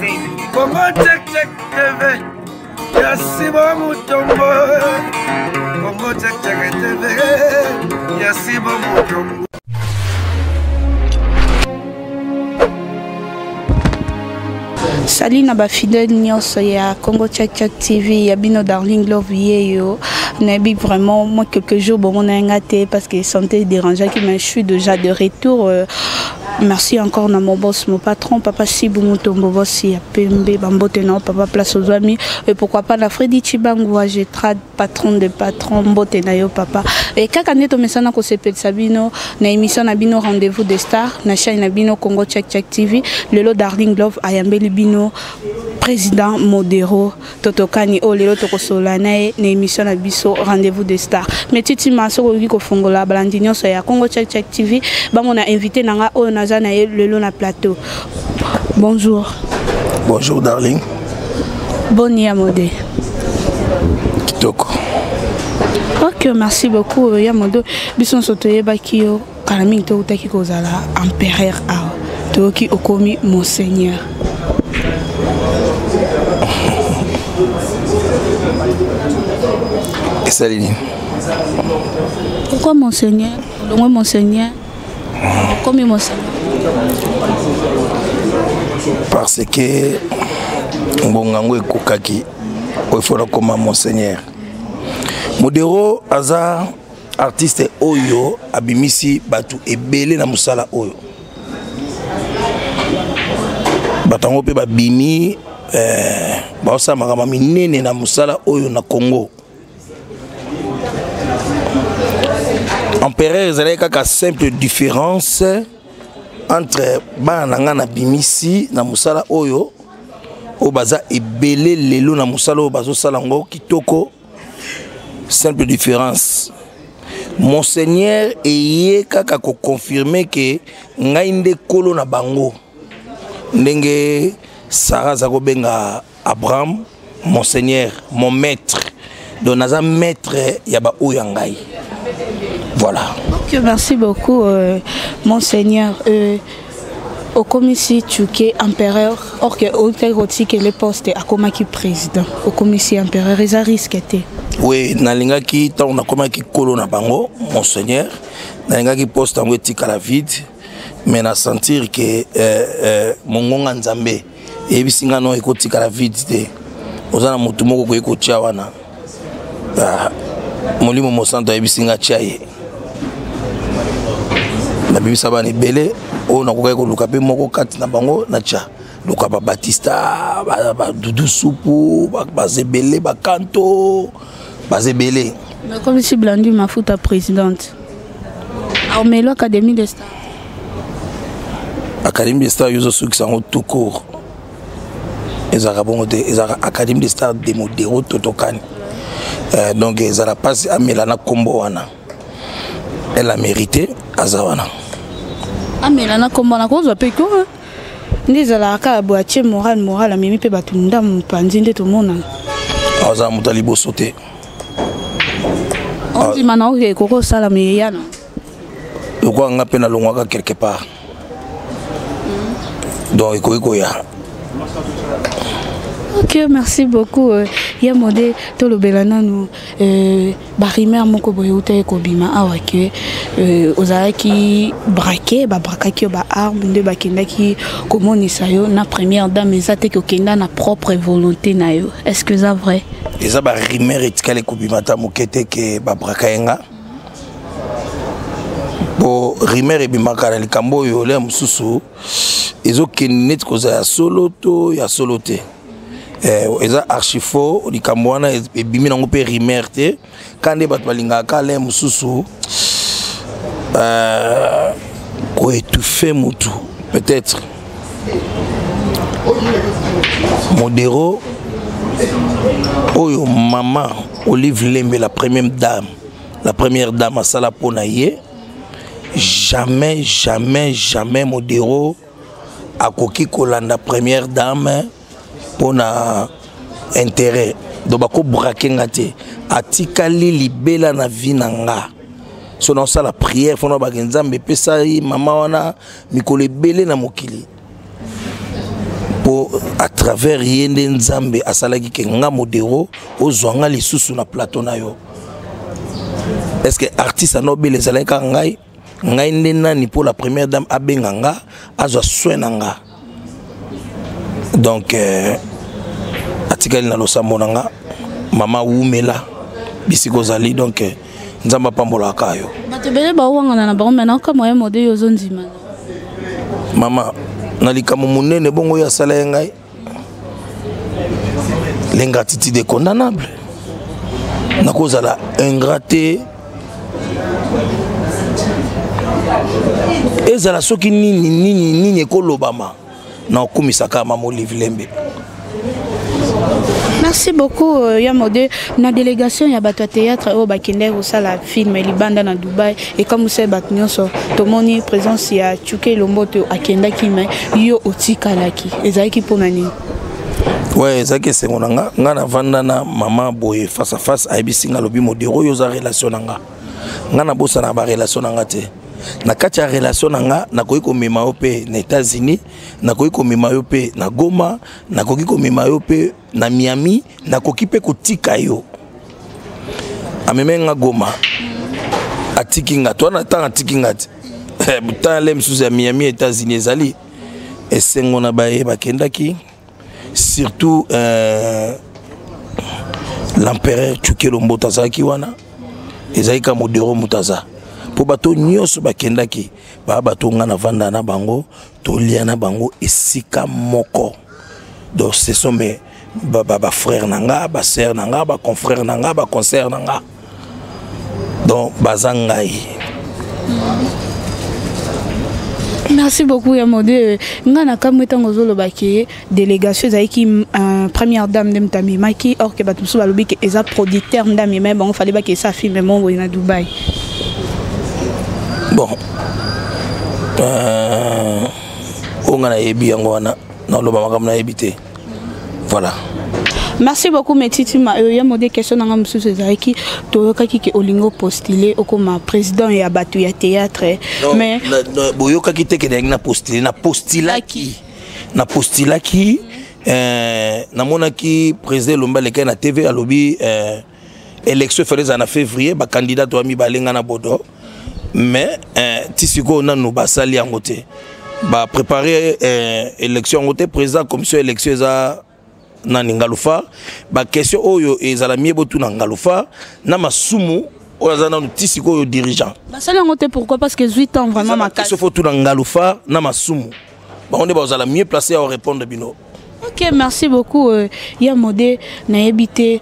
Congo Check Check TV ya Sibo Mutombo Congo Check Check TV ya Sibo Mutombo. Salut na ba fidèle nyonso ya Congo Check Check TV ya bino Darling Love yeyo nayebi vraiment moi quelques jours bomona nga te parce que santé dérangeaki mais je suis déjà de retour euh, merci encore na mon boss mon patron papa Sibu Mutombo boss ya pembe bambote na papa place ozwami et pourquoi pas na Freddy Chibangu je trad patron de patron mbote na yo papa et kaka nde tomesana kosepelisa bino na émission na bino rendez-vous de star na chaîne na bino Congo Check Check TV lelo Darling Love ayambeli bino président Modero Totokani oyo lelo tokosolola na ye na émission na biso rendez-vous de star mais titima soki okoki kofongola balandi nyonso ya Congo Check Check TV bamona invité na nga oyo naza na ye lelo na plateau. Bonjour. Bonjour darling. Boni ya mode. Kitoko. Ok, merci beaucoup ya modo. Biso nyonso toyebaki yo kala mingi toutaki kozala empereur awa toyoki okomi monseigneur. Esali nini? Pourquoi monseigneur? Olongwe monseigneur? Okomi monseigneur? Parce que ngonga yango ekokaki oyo fo nakoma monseigneur. Modero aza artiste oyo abimisi bato ebele na mosala oyo bato yango mpe babimi eh, baosala makambo minene na mosala oyo na Congo. Empereur ezalaki kaka simple différence entre bana na ngai nabimisi na mosala oyo oyo baza ebele lelo na mosala oyo bazosala yango kitoko. Simple différence, monseigneur eye kaka koconfirme ke ngai nde kolo na bango, ndenge Sarah aza kobenga Abraham monseigneur, mon maître. Donc naza maître ya ba oyo ya ngai. Voilà. Ok, merci beaucoup euh, monseigneur. Euh, okomisi Tshuke empereur or que outaki kotikele poste akomaki président, okomisi empereur eza risque te? Oui, nalingaki ntango nakomaki kolo na bango monseigneur, nalingaki poste yango etikala vide, mais na sentir que euh, euh, mongonga Nzambe eyebisi nga no ekotikala vide te, oza na motu moko okoki kotia wana. Ah, molimo mosantu ayebisi nga tia ye. Nabimisa bana ebele oyo nakokaki koluka mpe moko kati na bango natya luka babatista, badudu supu, baza ebele, bakanto baza ebele. Nakomisi Blandi Mafuta présidente Armelo Académie de Star. Académie de Star yo ozosukisa yango tout court, ezalaka bongo te, ezalaka Académie de Star de Modero Totokani. Euh, donc ezala mpasi amela na nkombo wana, elle a mérité, aza wana. Amela na nkombo wana kozwa mpe ko nde ezalaka kaka boye, atie moral moral amemi mpe bato ndamu mopanzi nde tomonana. Aza moto ya liboso te. Ondima na oyo ekoki kosalama eyana. Lokola nga mpe nalongwaka quelque part, donc ekoki koya. Ok, merci beaucoup. Ya mode tolobela nanu euh, barumeur moko boye eutaki kobima awa ke euh, ozalaki braqué, babrakaki yo baarme nde bakendaki komonisa yo na première dame, eza te ke okenda na propre volonté na yo. Est ce que eza vrai? Eza barumeur etikali kobima ata moke te ke babraka ye nga, po rumeur ebimaka na likambo oyo lea mosusu ezokende neti kozala ya solo to ya solo te. Eh, eza archi faux likambo wana ebimi nango mpe rumeur te, ka nde bato balingaka le mosusu euh, koétouffe motu. Peut-être Modero oyo mama Olive Lembe, la première dame, la première dame asala mpo na ye, jamais jamais jamais Modero akoki kolanda première dame mpo na intérêt. Donc bakobrake nga te, atikali libela na vie na nga. So naosala prière fona bake Nzambe epesa ye mama wana mikolo ebele na mokili mpo À travers ye nde Nzambe asalaki ke nga Modero ozwa nga lisusu na plateau na yo. Est ce que artiste anobela ezalaki kaka ngai? Ngai nde nani mpo la première dame abenga nga, azwa soin na nga? Donc atikali na losambo na nga. Mama, wumela bisika ozali. Donc Nzambe apambolaka yo. Bato ebele bawangana na bango maintenant kama ye Mode, yo ozondima? Mama, na likambo monene bongo oyo asala ye ngai, l'ingratitude est condamnable. Nakozala ingrat te, ezala soki nini nini nini ekolobama, na okumisaka mama Olive Lembe. Merci beaucoup, ya Mode. Na délégation ya bato ya théâtre oyo bakendaki kosala film libanda na Dubai, ekamwisa bato nyonso. Tomoni présence ya Chuke Lomboto, akendaki, me yo otikalaki. Ezalaki mpona nini? Ouais, ezalaki esengo na nga. Nga navanda na mama boye face à face, ayebisi nga, alobi: "Modero, oyo oza relation na nga." Nga nabosana barelation na nga te. Na kati ya relation na nga, nakoki komema yo mpe na États-Unis, nakoki komema yo mpe na Goma, nakoki komema yo mpe na Miami, nakoki mpe kotika yo. Ameme nga Goma, atiki nga to wana. Ntango atiki nga te, ntango le mosusu ya Miami, États-Unis, ezali esengo na baye bakendaki, surtout l'empereur Chukelo Mboto azalaki wana. Ezalaki ka Modero moto aza mpo bato nyonso bakendaki baa bato nga navanda na bango, tolia na bango esika moko. Donc ce sont mes bafrère na nga, basœur na nga, baconfrère na nga, baconcert na nga. Donc baza ngai. Merci beaucoup, ya Mode. Nga na kamwe ntango ozolobaki délégation ezalaki première dame nde moto amemaki, or ke bato mosusu balobi ke eza producteur nde amemaki bango, fale bakesa film mo boye na Dubai. Bon, oyo nga nayebi yango wana, naloba makambo nayebi te, voilà. Merci beaucoup, Metitima. Ya Mode, question nanga mosusu ezalaki: toyokaki ke olingi opostule okoma président ya bato ya théâtre. Mais boyokaki te ke nayangi na postule. Na postulaki. Namonaki président Elombe alekaki na TV, alobi élection efale ezala na février, bacandidat toya mibale, nga na Bodo. Mais ti sikoyo nanu basali yango te, baprépare élection yango te. Président commission élection eza nani? Ngalufa. Baquestion oyo ezala mie botuna Ngalufa na Masumu oyo aza nanu ti sikoyo dirigeant. Basali yango te pourquoi? Parce que 8 ans vraiment makasi. Faut tuna Ngalufa na Masumu, bango nde bazala mieux placé ya korépondre bino. Ok, merci beaucoup, ya Mode. Nayebi te,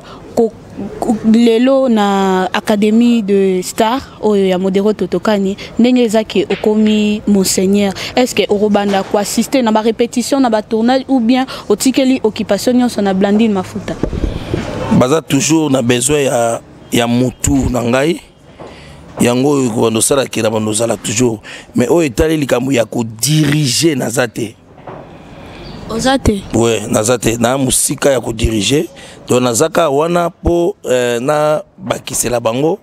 lelo na Académie de Star oyo ya Modero Totokani, ndenge eza ke okomi monseigneur, est ce que okobanda koassiste na barépétition, na batournage, ou bien otikeli occupation nyonso na Blandine Mafuta? Baza toujours na besoin ya mutu na ngai. Yango oyo kobanda osalaki na bando ozala toujours, mais oyo etali likambo ya kodirige, naza te. Oza te? Ouais, naza te na mosika ya kodirige. Donc naza kaka wana mpo nabakisela bango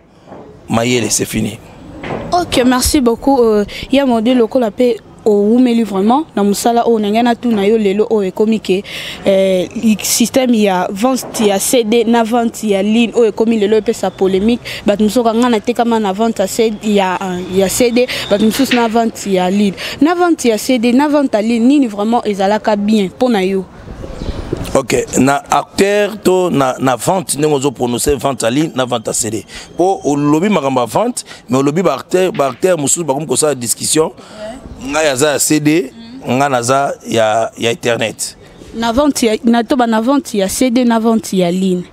mayele, c'est fini. Ok, merci beaucoup, ya Mode. Lokola mpe owumeli vraiment na mosala oyo, na ngai natuna yo: lelo oyo ekomi ke système ya vente ya CD na vente ya ligne oyo ekomi lelo epesa polémique. Bato mosusu ka ngai natekama na vente ya CD, bato mosusu na vente ya ligne. Na vente ya CD na vente ya ligne, nini vraiment ezalaka bien mpo na yo? Ok, na acteur to na vente, ndenge ozoprononce vente ya ligne na vente ya CD, mpo olobi makambo ya vente, mais olobi baacteur mosusu bakomi kosala discussion: ngai aza ya CD, ngai naza ya internet. Na vente ya, na toba na vente ya CD na vente ya ligne.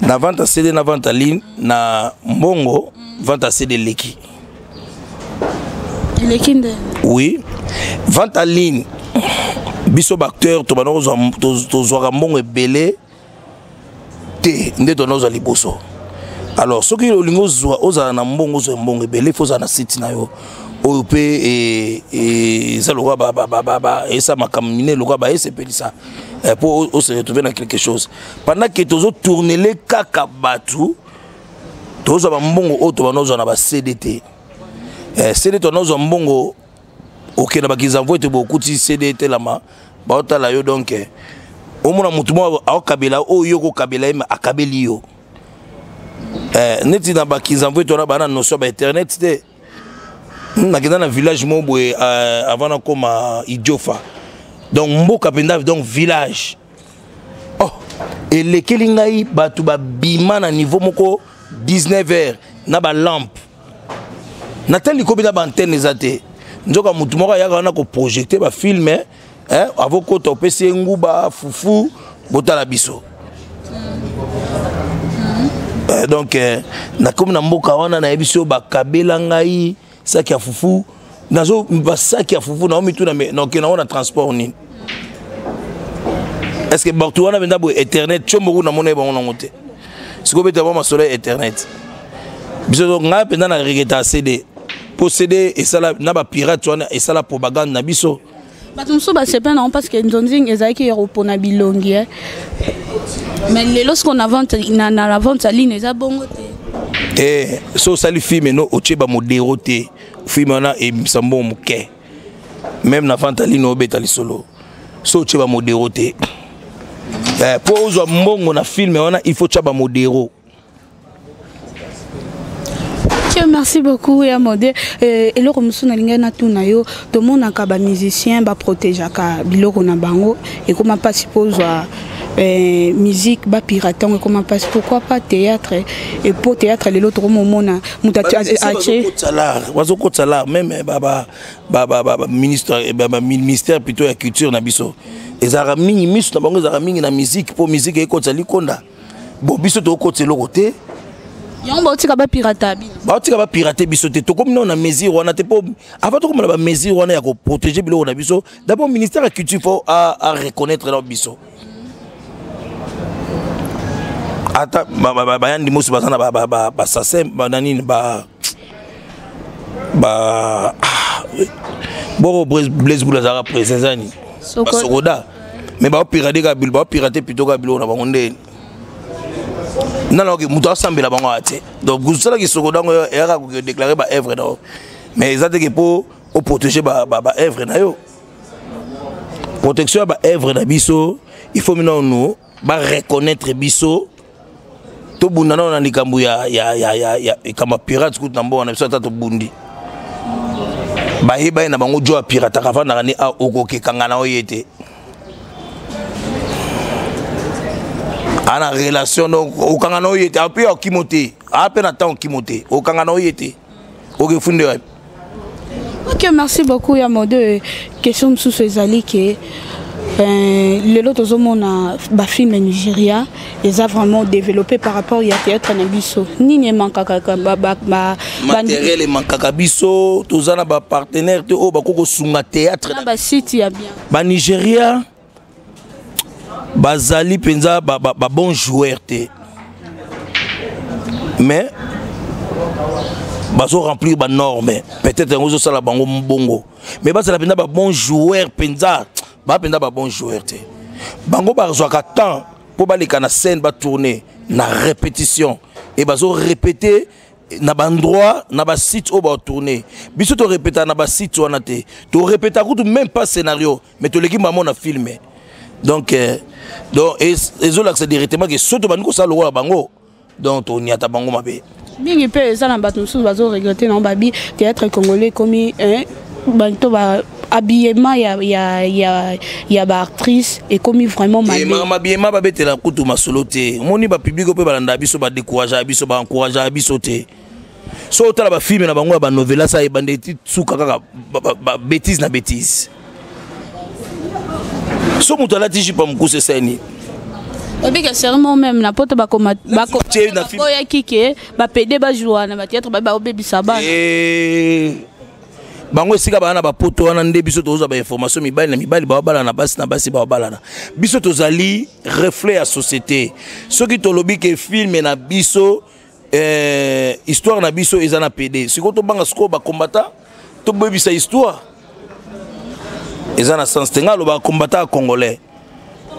Na vente ya CD na vente ya ligne, na mbongo, vente ya CD eleki. Eleki nde? Oui, vente ya ligne, biso baacteur tobanda tozwaka mbongo ebele te nde tobanda kozwa liboso. Alors soki olingi ozwa, ozala na mbongo, ozwa mbongo ebele, fo ozala na site na yo oyo mpe eza lokola esa makambo minene, lokola baesepelisa mpo ose retrouve na quelque chose. Pendant ke tozotournele kaka bato, tozwa bambongo oyo tobanda ozwa na baCD te. CD tobanda ozwa mbongo, okende bakizamvo ete bokuti CD etelama, baotala yo. Donc Omona motu moko aokabela oyo yo okokabela ye, akabeli yo. Eh, neti na bakinzamvu wana bana notion ya bainternet te. Nakenda na village moko boye avant nakoma Idiofa, donc mboka mpenza, donc village. Oh, elekeli ngai bato babima na niveau moko 19 heures na balampe, natali kobi na baantenne eza te. Nzoka motu moko ayaka wana koprojecte bafilm eh, avokota, opesi ye nguba, fufu, botala biso. Donc nakomi na mboka wana, nayebi so bakabela ngai saki ya fufu, nazo basaki ya fufu, naomituna me nakokende yango na transport nini? Est ce que bato wana mpenza boye internet tiomboku namona ye bango nango te? Sikoyo beta bango masolo ya internet. Biso, ngai mpenza na regeta CD, mpo CD esala na bapirate wana, esala propagande na biso. Bato mosusu basepela nango parce que nzonzing ezalaki ya kopona bilongi, eh. Mais lelo siko na vente, na la vente ya ligne eza bongo te. Te, so osali film no otie bamodero te, film wana ebimisa mbongo moke. Même na vente ya ligne obeta lisolo, so otie bamodero te, mpo ozwa mbongo na film wana, il faut tia bamodero. Ok, merci beaucoup ya Mode. Eloko mosusu nalingai natuna yo, tomonaka bamusicien baprotégeaka biloko na bango, ekóma mpasi mpo ozwa musique bapirate yango, ekóma mpasi. Pourquoi pas théâtre? Epo théâtre lelo tokomomona moto atie Bazokotisa l'art, même ministère plutôt ya culture na biso ezalaka mingi, miso na bango ezalaka mingi na musique, mpo musique ekotisa likonda. Bon, biso tokotisa eloko te. Yango baotika bapirata bino? Baotika bapirate biso te. Tokomi nao na mesure wana te, mpo avant tokomona bamesure wana ya koprotéger biloko na biso, d'abord ministère ya culture faut a reconnaître na biso. Ata bayandi mosi baza na basasem bananini ba ba boko Blaise Bula azalaka président zani basokoda, mais baopirate kaka bilo, baopirate plutôt kaka biloko na bango. Nde nana oke moto asambela bango aya te. Donc kosalaki sokoda yango eyaka kodéclare baœuvre na yo, mais eza teke mpo oprotege baœuvre na yo. Protection ya baœuvre na biso, il faut minano bareconnaître biso. Tobunda nano na likambo ya likambo ya pirate kutu na mboka na biso. Ata tobundi, bayeba ye na bango jo apirataka, avandaka nde okokekanga na oye te, ana relation. Donc okanga na oye te, ape okimo te, ape na temps okimo te, okanga na oye te, okefunde wapi? Ok, merci beaucoup ya Mode. Question mosusu ezali ke lelo tozomona bafilm ya Nigeria eza vraiment développé par rapport ya théâtre na biso. Nini emankaka? Matériel emankaka biso. Toza na bapartenaire te oyo bakoki kosunga théâtre. Na basite ya bien. Banigeria bazali mpenza babon ba, ba joueur te, mais bazo remplir banorme. Peut-être yango ezosala bango mbongo, mais bazala mpenza babon joueur mpenza, baa mpenza babon joueur te. Bango bazwaka temps mpo baleka na scène, batourne na répétition e bazo répéter na baendroit, na basite oyo baotourne. Biso torépétaka na basite wana te, torépétaka kutu même pas scénario, mais toleki mamo na film. Donc ezolakisa directement ke so tobandi kosala lokola bango, donc toniata bango mabe. Mingi mpe eza na bato mosusu bazoregrete nango, babi théâtre congolais ekomi bato ba habillement ya baactrice ekomi vraiment mabe. Habillement babetela kutu masolo te. Omoni bapublic mpe balanda biso, badécourageaka biso, baencourageaka biso te. So otala bafilme na bango ya banovela, sa ebande ti suka kaka babétise na bétise. So moto alati jupe ya mokuse, esali nini? Obika seulement même na poto bakoma bakoyaki ke bapede bajoua na bathéâtre, baobebisa bana. Bango esika baa na bapoto wana nde biso tozwa bainformation, mibali na mibali baobalana, basi na basi baobalana. Biso tozali reflet ya société. Soki tolobi ke film na biso, histoire na biso eza na PD, sikoyo tobanga sikoyo bakombata tobebisa histoire, eza na sens te. Ngai alobaka combattant ya congolais.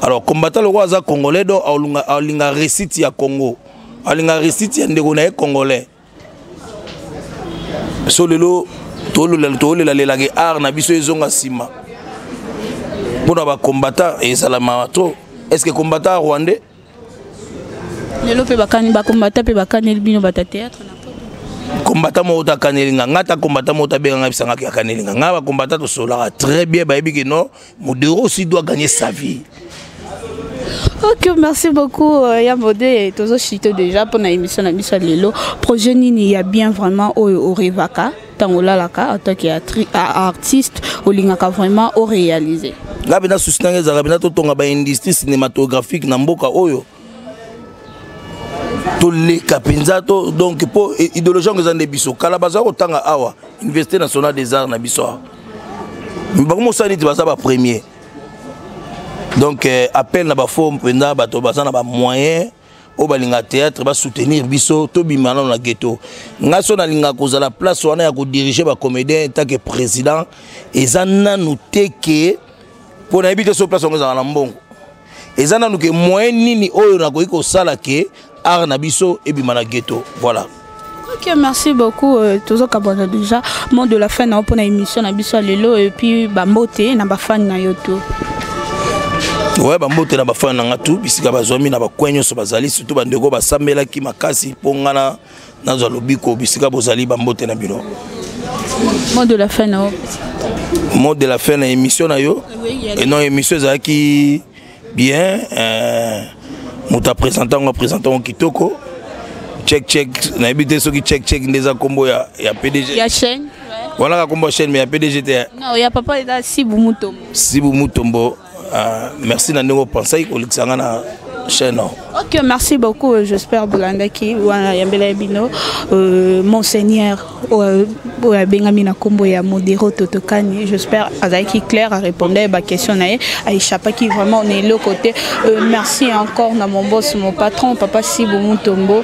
Alors combattant lokola aza congolais, donc alinga réussite ya Congo, alinga réussite ya ndeko na ye congolais. So lelo tolelalelaka art na biso ezonga nsima mpona bacombattant, ezalamaka trop. Est ce que combattant rwandais? Lelo mpe bakani bakombata mpe bakaneli bino bata théâtre na Combattant moko takaneli nga, nga ta combattant moko tabenga nga bisangaki akaneli nga. Nga bacombattant tosolaka très bien, bayebi ke non, Modero aussi doit gagner sa vie. Ok, merci beaucoup euh, Yamode. Tozo chite déjà pour l'émission na biso lelo. Projet nini ya bien vraiment oyo orevaka tango lalaka en tant qu'artiste olingaka vraiment o réaliser. Nga bena souci nanga ezalaka bena totonga ba industrie cinématographique na mboka oyo toleka mpenza to donc mpo idéologie yango eza nde biso kala baza kotanga awa Université nationale des arts na biso awa bango mosala neti baza bapremier. Donc appel na bafo mpenza bato baza na bamoyen oyo balinga théâtre basoutenir biso, tobima nano na ghetto. Ngai so nalingaka kozala place wana ya kodirige bacomédien tant que président, eza nanu te ke mpo nayebi te so place yango ezalaka na mbongo, eza nanu ke moyen nini oyo nakoki kosala ke art na biso ebima na ghetto. Voilà. Ok, merci beaucoup. Tozo kabwana déjà. Mot de la fin na pour émission na biso lelo et puis ba mbote na ba fan na yo tout. Ouais, ba mbote na ba fan na nga tout bisika bazwami na ba coin nyonso bazali, surtout ba ndeko basambelaki makasi mpo nga na nazwa lobiko bisika bozali, ba mbote na bino. Mot de la fin na. Mot de la fin na émission na yo. Oui, Et non, émission ezalaki bien, moto apresente yango, apresente yango kitoko. Check check, nayebi te soki check check nde eza nkombo ya PDG. Ya chaîne. Wana kaka nkombo ya chaîne, mais ya PDG te. Non, ya papa eza Sibu Mutombo. Sibu Mutombo, merci na ndenge opensaki kolekisa nga na chaîne. Ok, merci beaucoup. J'espère bolandaki wana yambela ya bino monseigneur oyo abengami na nkombo ya Modero Totokani. J'espère azalaki clair, arépondait baquestion na ye, aéchappaki vraiment na eloko te. Merci encore na mon boss, mon patron, papa Sibu Mutombo.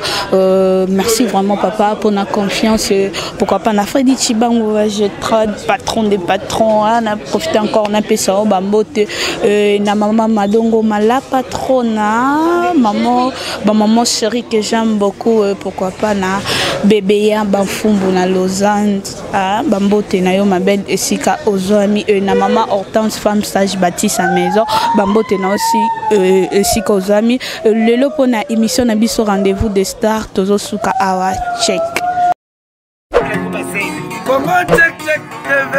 Merci vraiment papa pour na confiance. Pourquoi pas na Fredi Chibango, je trade patron des patrons, hein, na profité encore na pesa o bambote na maman Madongo Mala patrona, maman, ba maman chérie que j'aime beaucoup. Pourquoi pas na bébé ya Bamfumbu na Lausanne, ah, bambote na yo ma belle esika ozwami. Na maman Hortense, femme sage bâtit sa maison, bambote na aussi esika ozwami. Lelo mpona émission na biso Rendez-vous des stars, tozosuka awa. Check. Congo Check Check TV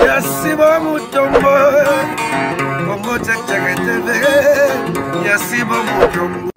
ya Sibo Mutombo. Congo Check Check TV ya Sibo Mutombo.